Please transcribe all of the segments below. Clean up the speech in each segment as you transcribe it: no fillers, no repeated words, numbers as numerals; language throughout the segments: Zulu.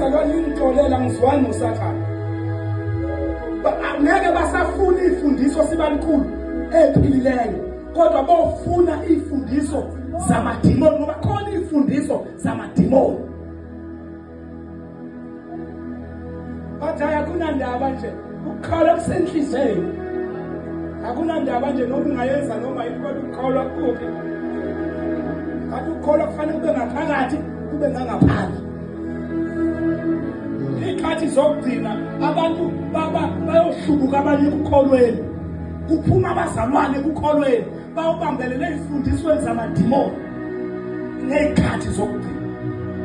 Bazalwane, ngixolela, ngizwani noSathane. Ngeke basafuna ifundiso sibalukhulu ephilileyo, kodwa bofuna ifundiso zamadimoni, ngoba khona ifundiso zamadimoni. Bathi hayi, akunandaba nje, ukukholwa kusenhliziyweni, akunandaba nje noma ungayenza noma yini, kodwa ukukholwa kuphi? Kanti ukukholwa kufanele kube ngaphakathi, kube ngangaphandle. Iy'khathi zokugcina abantu bayohlubuka abanye ekukholweni, kuphuma abazalwane ekukholweni, bawubambelele ey'fundisweni zamadimoni ngey'khathi zokugcina.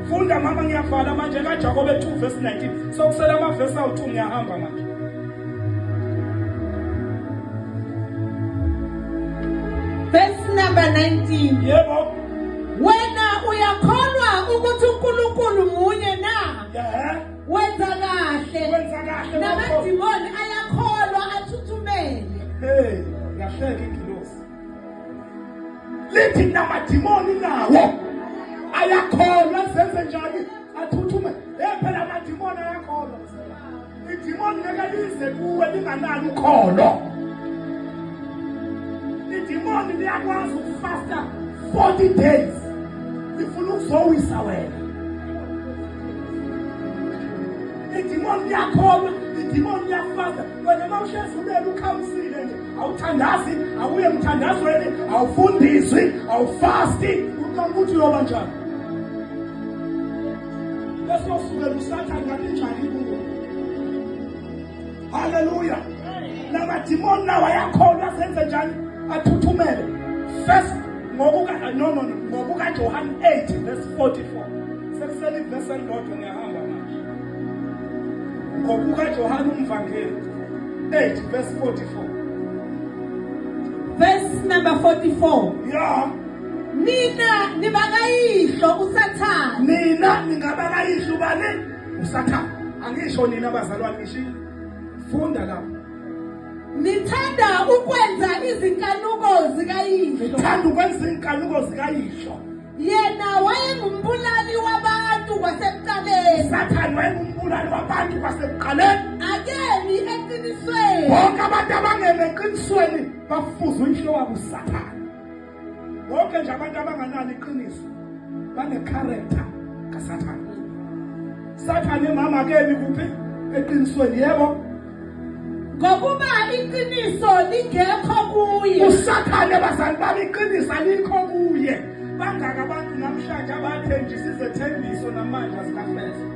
Funda mama, ngiyavala manje kaJakobe 2 verse 19. Sokusela amavesi awu-2, ngiyahamba manje. Verse number 19. Yebo. Wena uyakholwa ukuthi uNkulunkulu munye na? Yeah. Wenza kahle. Wenza kahle. Namadimoni ayakholwa athuthumele. Hey, yahleka ingilosi. Lithi namadimoni nawo ayakholwa, zenze njani? Athuthume. Hey, phela amadimoni ayakholwa. Idimoni ngeke lize kuwe linganalo ukholo. Idimoni liyakwazi ukufasta 40 days, lifuna ukuzowisa wena. Idimoni liyakholwa, idimoni liyafasta. Wena uma uhlezi ulele ukhamisile nje, awuthandazi, awuye emthandazweni, awufundiswi, awufasti, ucabanga ukuthi uyoba njani? Bese usukela uSathane ngathi njani kuwe? Haleluya! Namadimoni nawo ayakholwa, senze njani? Athuthumele. First ngokuka no no no ngokuka John 8 verse 44. Sekusele ivesi elilodwa, ngiyahamba manje. Ngokuka John umvangeli 8 verse 44. Verse number 44. Yeah. Nina nibakayihlo uSathane. Nina ningabakayihlo bani? USathane. Angisho nina bazalwane, ngisho funda lapho. Nithanda ukwenza izinkanuko zikayihlo. Nithanda ukwenza izinkanuko zikayihlo. Yena wayengumbulali wabantu kwasekuqaleni. Sathane wayengumbulali wabantu kwasekuqaleni. Akemi eqinisweni. Bonke abantu abangene eqinisweni bafuza uyihlo wabo uSathane. Bonke nje abantu abanganalo iqiniso banecharacter kaSathane. Sathane mama akemi kuphi? Eqinisweni. Yebo. Ngokuba iqiniso lingekho kuye. USathane bazali bami, iqiniso alikho kuye. Bangaka abantu namhlanje abathenjisa izethembiso namanje azikafezwa.